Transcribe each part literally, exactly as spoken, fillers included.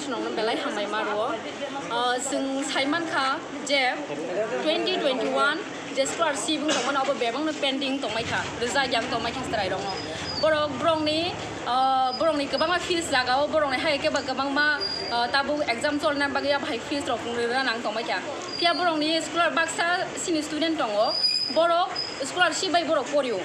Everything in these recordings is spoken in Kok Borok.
Nokno belai hambai ma rwo. Ah, chwng sai mankha je twenty twenty-one je scholarship wng tongmani, obo bebakno pending tongmai kha, rwjak yang tongmai kha chwrairokno. Borok, borokni, ah, borokni kwbangma fees jagao, borokni hai khe ba kwbangma, ah, tabuk exam cholna bagwi abo hai fees rok rwna nang tongmai kha. Phiya borokni scholar baksa chini student tongo, borok scholarship bai borok porio.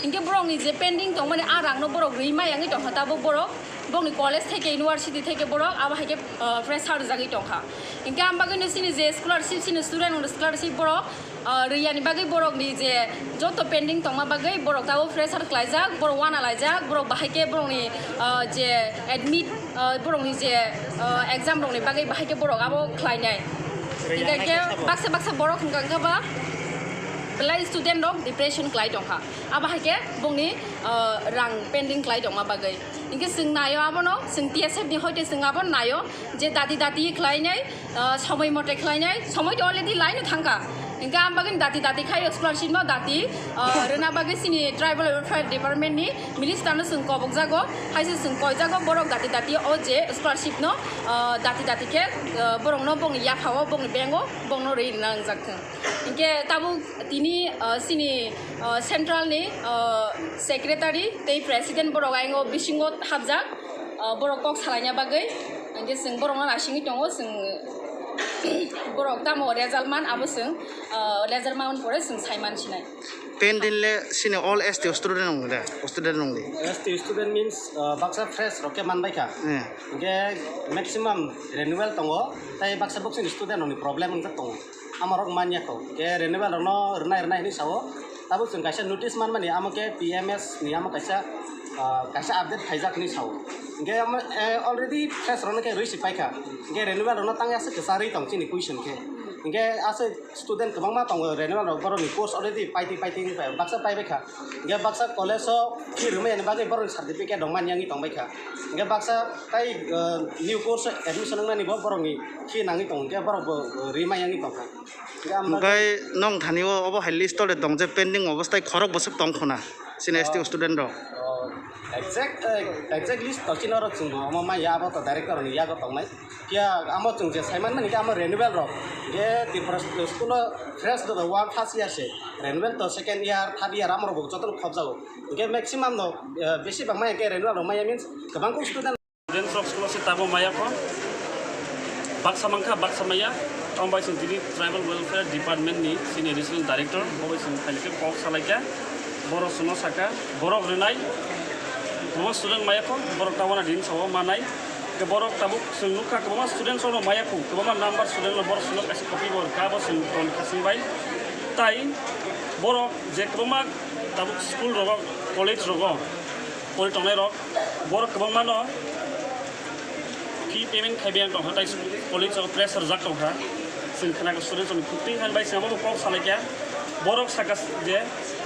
Hinkhe borokni je pending tongmani a rangno borok rwi ma yangwi tongkha tabuk borok. Bongni college theke, university theke borok abo hai khe, ah, pressure rwjagwi tongkha. Hinkhe ang bagwino chini je scholarship, chini student rok scholarship borok, ah, rwiyani bagwi borokni je joto pending tongma bagwi borok tabuk pressure khlaijak, borok wana laijak, borok bahai khe borokni, ah, je admit, ah, borokni je, ah, exam rokni bagwi bahai khe borok abo khlainai. Hinkhe baksa baksa borok hwnkha hwnkha ba belai student rok depression khlai tongkha. Abo hai khe bongni, ah, rang pending khlai tongma bagwi. Hinkhe chwng naio abono, chwng T S F ni hoite chwng abono naio je dati dati khlainai, ah, somoi mote khlainai, somoi to already laino thangkha. Hinkhe ang bagwi dati dati khaio scholarship no dati, ah, rwna bagwi chini Tribal Welfare Department ni minister no chwng kobokjago, haise chwng koijago borok dati dati o je scholarship no, ah, dati dati khe, ah, borokno bongni yaphao, bongni bank o, bongno rwi rwna wngjak thwng. Hinkhe tabuk tini, ah, chini, ah, central ni, ah, secretary tei president borok ayang o bisingo hapjak, ah, borok kok salaina bagwi. Hinkhe chwng borokno naisingwi tongo, chwng borok tamo result man abo chwng, ah, result man pore chwng sai man sinai. Pending le chini all S T student rok de, student rok de. S T student means, ah, baksa fresh rok khe man bai kha. Eh. Hinkhe maximum renewal tongo, tei baksa bokchini student rokni problem wngjak tongo. Amorok manya kho. Khe renewal rokno rwnai rwnai hinwi sao. Tabuk chwng kaisa notice manmani, amo khe P M S ni amo kaisa, ah, kaisa update phaijak hinwi sao. Hinkhe amo, eh, already fresh rokno khe rwi si paikha. Hinkhe renewal rokno tangwi aswk kwcharwi tong chini question khe. Hinkhe aswk student kwbangma tongo, renewal rok borokni course already paitwi paitwi wngkha, baksa paibai kha. Hinkhe baksa college o fee rwmani bagwi borokni certificate rok manya wngwi tongbai kha. Hinkhe baksa tai, ah, new course admission wngnani bo borokni fee nangwi tongo, hinkhe borok bo, ah, rwi manya wngwi tongkha. Hwnkhe nwng thani o obo hai list tole tong je pending obostai khorok bwswk tong khuna chini S T student rok. Oh, exact, eh, exact list to chini oro chwng bo omo manya abo to director ni yago tongnai. Phiya amo chwng je saiman mani khe amo renewal rok. Hinkhe Tripura school o fresh do one first year se. Renewal to second year, third year amorok bo jotono khopjago. Hinkhe maximum no, eh, besi bangma hinkhe renewal rok maya means kwbang kuk student. Students rok scholarship tabo maya kho. Baksa mankha, baksa maya. Tong bai chwng tini Tribal Welfare Department ni chini Additional Director, bo bai chwng phailike kok salaikha. Borok chwngno sakha, borok rwnai. Kwbangma student maya kho, borok tabona din sao manai. Ke borok tabuk chwng nukha, kwbangma students rokno maya kho, kwbangma number student rok borok chwngno kaisa copy bo rwkha, bo chwng ton kasing bai. Tai borok je kwbangma tabuk school rogo, college rogo, pori tongnai rok, borok kwbangma no fee payment khai biyang tongkha, tai college o pressure rwjak tongkha. Chwng khna student rokni kwtwi hai bai chwng abo kok salaikha. Borok saka je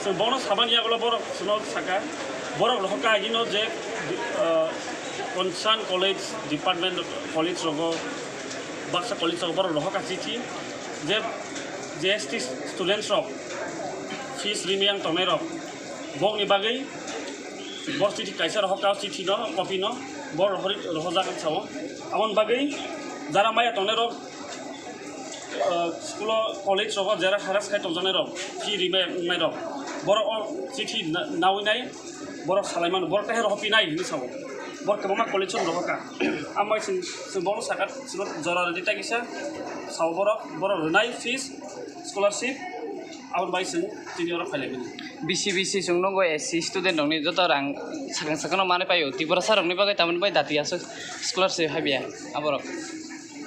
chwng bono sabani yagulo borok chwngno saka, borok rohorkha agino je, ah, concern college department, college rogo, baksa college rogo borok rohorkha chithi je, J S T students rok fees rimiyang tongnai rok bokni bagwi bo chithi kaisa rohorkha, o chithi no, copy no bo rohorjak sao. Aboni bagwi jara maya tongnai rok, ah, school o, college rogo jera harass khai tongjaknai rok, fee rimai wngnai rok, borok o chithi na-, nawi nai, borok salai mano, borok khe rohor pinai hinwi sao. Borok kwbangma college rogo rohorkha. Ambai chwng, chwng borok saka, chwng jora rwdi tai kisa sao borok, borok rwnai fees, scholarship, aboni bai chwng tini oro phailai mani. B C B C chwng nukgo S C student rokni joto rang sakang sakano manwi paio. Tiprasa rokni bagwi tamoni bai dati aswk scholarship habya aborok.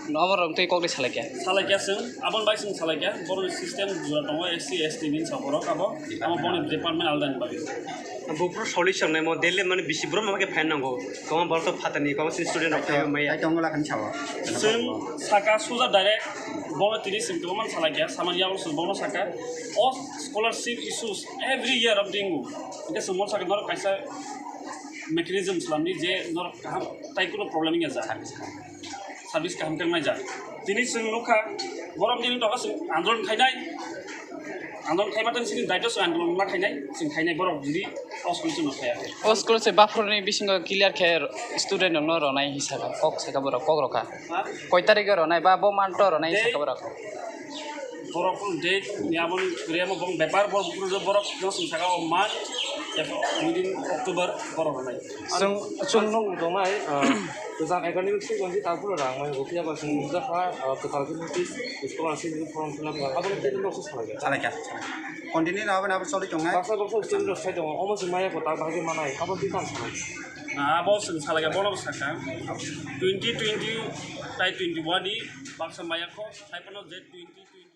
Oborok tei kokni salaikha. Salaikha chwng, aboni bai chwng salaikha. Borokni system jora tongo, S C, S T ni sa borok abo. Amo boni department alda ni bagwi. Bufru solution nai mo Delhi mani bisi bro ma ke phain nango. Kwbangma borok to phatani, kwbangma student rok phai maya. Ai tongo lakhani sawa. Chwng saka suja direct bono tini chwng kwbangma salaikha, samani yago chwng bono saka. O scholarship issues every year of dingo. Hingke chwng bono saka norok kaisa mechanism slamdi je norok kaham tai kuno problem wngya ja. Service kaham khe wngnai jak. Tini chwng nukha, borok nini doga chwng andolon khainai, Andolon khaima tani sini daito se andolon ma khainai, sing khainai borok jiri o school se no khaya. O school se baphuruni bisingo clear khe student rokno ronai hisaka kok saka borok kok rokha. Ha? Koi tarik ronai ba bo manto ronai saka borok. Borok kun date ni aboni remo bong bepar borok kun borok no sing saka o man within October borok ronai. Sung sung nung donai. Kwcham academic session si tabuk rang mai bo phiya ba chwng jakha, ah, kwtal khe notice, scholarship ni form fill up, abo ni tei rok se salai kha. Salai kha, salai kha. Continue na abo na abo choli tongnai. Baksa baksa student rok sai tongo, omo se maya ko ta bagwi manai, abo twi tang salai. Na abo chwng salai kha, bono bo sakha. Twenty twenty tai twenty one ni baksa maya ko, sai phano je twenty twenty.